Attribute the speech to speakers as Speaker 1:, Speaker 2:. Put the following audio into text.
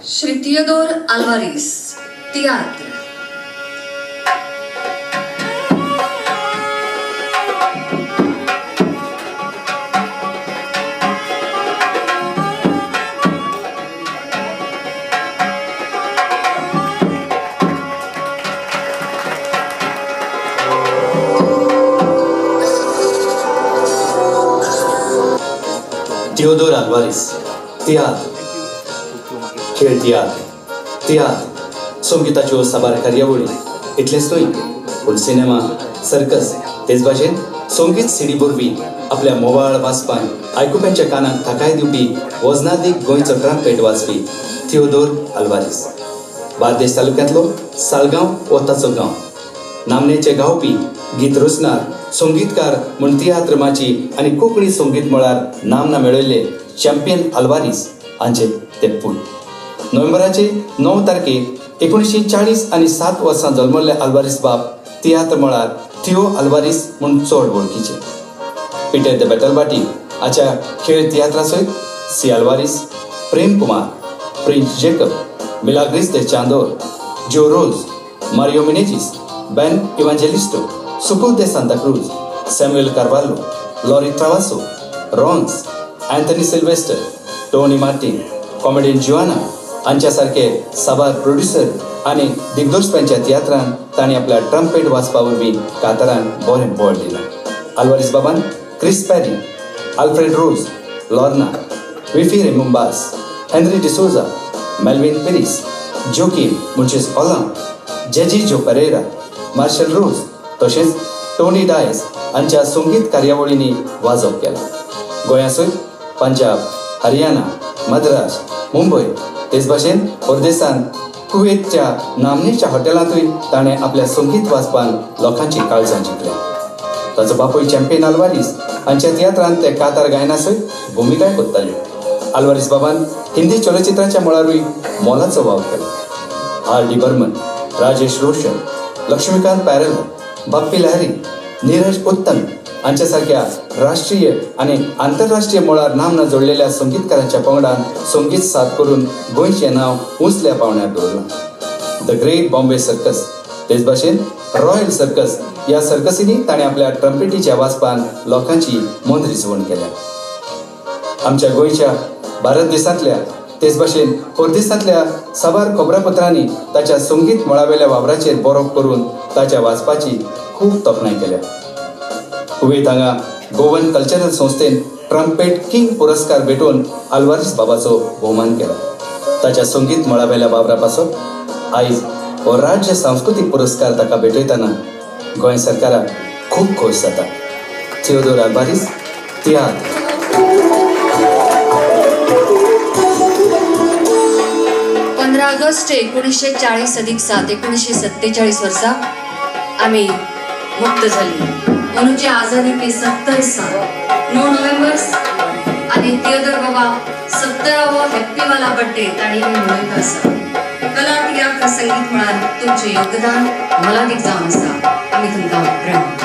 Speaker 1: Shri Theodore Alvares तियात्र.
Speaker 2: Theodore Alvares तियात्र, खेळ तियात्र, तियात्र संगिताच्यो साबार कार्यावळी इतलेंच न्हय पूण सिनेमा, सर्कस तेच भाशेन संगीत सिडी वरवीं आपल्या मोवाळ वाजपान आयकुप्यांच्या कानाक थाकाय दिवपी वजनादीक गोंयचो ट्रम्पेट वाजपी थियोदोर आल्वारीस. बार्देश तालुक्यांतलो साळगांव हो ताचो गांव. नामनेचे गावपी, गीत रचणार, संगीतकार म्हूण तियात्र माची आनी कोंकणी संगीत मळार नामना मेळयल्ले चॅम्पियन आल्वारीस हांचे ते पूत. नोव्हेंबराचे 9 तारखेक 1940 आनी 7 वर्सां जल्मल्ले आल्वारीस बाब तियात्र मळार थियो आल्वारीस म्हूण चड वळखीचे. पिटर the बेटलबाटी हाच्या खेळ तियात्रा सयत C Alvares, Prem Kumar, Prince Jacob, Milagres de Chandor, Joe Rose, Mario Menezes, Ben Evangelisto, Sukul de Santa Cruz, Samuel Carvalho, Lorry Travasso, Rons, Anthony Sylvester, Tony Martin, comedian Juana हांच्या सारके साबार producer आनी दिग्दर्शकांच्या तियात्रान तांणी आपल्या trumpet वाजपा वरवीं कातारान बरें बळ दिलां. आल्वारीस बाबान Chris Parry, Alfred Rose, Lorna, Wifi Remumbas, Henry D'Souza, Melvin Pires, Joaquim म्हणजेच ओलांव, जेजी जो परेरा, मार्शल रोज तशेंच टोनी डायस हांच्या संगीत कार्यावळींनी वाजप केलां. गोंया सयत पंजाब, हरियाणा, मद्रास, मुंबय तेच भाशेन परदेसान कुवेतच्या नामनेच्या हॉटेलांतूय ताणें आपल्या संगीत वाजपान लोकांची काळजां जिखल्या. ताचो बापूय चॅम्पियन आल्वारीस हांच्या तियात्रांत ते कातार गायना सयत भुमिकाय कोत्ताल्यो. आल्वारीस बाबान हिंदी चलचित्राच्या मळारूय मोलाचो वावर केलो. R D Burman, Rajesh Roshan, Laxmikant Pyarelal, Bappi Lahiri, Neeraj Uttam हांच्या सारक्या राष्ट्रीय आनी आंतरराष्ट्रीय मळार नामना जोडलेल्या संगीतकारांच्या पंगडान संगीत साथ करून गोंयचें नांव उंचल्या पावण्यार दवरलां. The great Bombay circus तेच भाशेन रॉयल सर्कस ह्या सर्कसींनी ताणें आपल्या ट्रम्पेटीच्या वाजपान लोकांची मनरिजवण केल्या. आमच्या गोंयच्या, भारत देशांतल्या तेच भाशेन परदेसांतल्या साबार खबरापत्रांनी ताच्या संगीत मळावेल्या वावराचेर बरोवप करून ताच्या वाजपाची खूब तोखणाय केल्या. कुवेत हांगा गोवन कल्चरल संस्थेन ट्रम्पेट किंग पुरस्कार भेटोवन आल्वारीस बाबाचो भोवमान केला. ताच्या संगीत मळावेल्या वावरा पासत आयज हो राज्य सांस्कृतीक पुरस्कार ताका भेटयतना गोंय सरकाराक खूब खोस जाता. थियोदोर आल्वारीस तियात्र.
Speaker 1: 15 ऑगस्ट 1940 अधिक 7 1947 वर्सा आमी मुक्त जाली. अंदूची आझादी के 70 साल 9 नोव्हेंबर आनी थियोदोर बाबा 70वो हॅप्पी वाला बर्थडे तांणी मनयता आसा. कला, तियात्र, संगीत मळार तुमचें योगदान मोलादीक जावन आसा. आमी तुमकां प्रणाम.